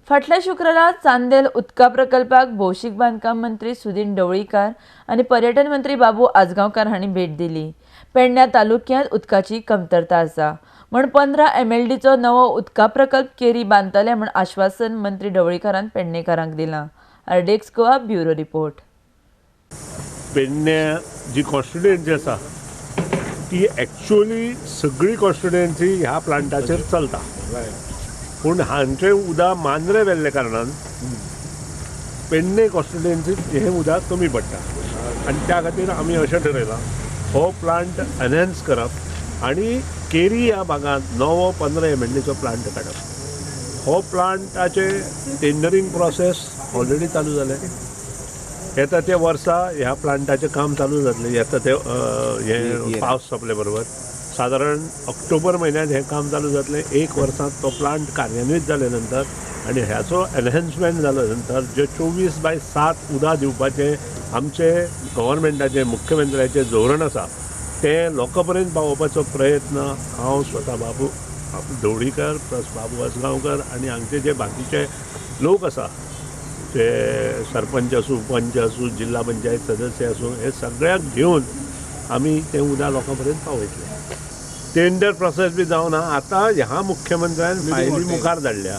फाटल्या शुक्रारा चांदेल उदका प्रकल्पाक भौशीक बांदकाम मंत्री सुदिन ढवळीकार आनी पर्यटन मंत्री बाबू आजगांवकार हांणी भेट दिली. पेडण्या तालुक्यांत उदकाची कमतरता आसा म्हण 15 एमएलडीचो नवो उदका प्रकल्प केरी बांदतले म्हण आश्वासन मंत्री ढवळीकारान पेडणेकारांक दिलां. RDX Goa bureau report. Pedne जी कॉन्स्टिट्युएन्सी आसा ती एक्चुअली सगळी कॉन्स्टिट्युएन्सी ह्या प्लांटाचेर चलता, पूण हांचें उदक मांद्रे व्हेल्ले कारणान पेडणे कॉन्स्टिट्युएन्सीत हें उदक कमी पडटा आनी त्या खातीर आमी अशें ठरयलां हो प्लांट एनहेन्स करप आनी केरी ह्या भागांत नवो 15 एमएलडीचो प्लांट काडप. हो प्लांटाचे टेंडरींग प्रोसेस ऑलरेडी चालू जालें. येता त्या वर्सा ह्या प्लांटाचें काम चालू जातलें. येता ते हे पावस सोंपले बरोबर सादारण ऑक्टोबर म्हयन्यांत हें काम चालू जातलें. एक वर्सांत तो प्लांट कार्यान्वीत जाले नंतर आनी ह्याचो एनहेन्समेंट जाले नंतर जे 24/7 उदक दिवपाचें आमचे गव्हर्मेंटाचें मुख्यमंत्र्याचें धोरण आसा तें लोकां पर्यंत पावोवपाचो प्रयत्न हांव स्वता बाबू ढवळीकर प्लस बाबू आजगांवकर आनी हांगचे जे बाकीचे लोक आसा ते सरपंच आसूं, पंच आसूं, जिल्हा पंचायत सदस्य आसूं, हे सगळ्यांक घेवन आमी तें उदक लोकां पर्यंत पावयतले. टेंडर प्रोसेस बी जावना. आतां ह्या मुख्यमंत्र्यान फायली मुखार धाडल्या.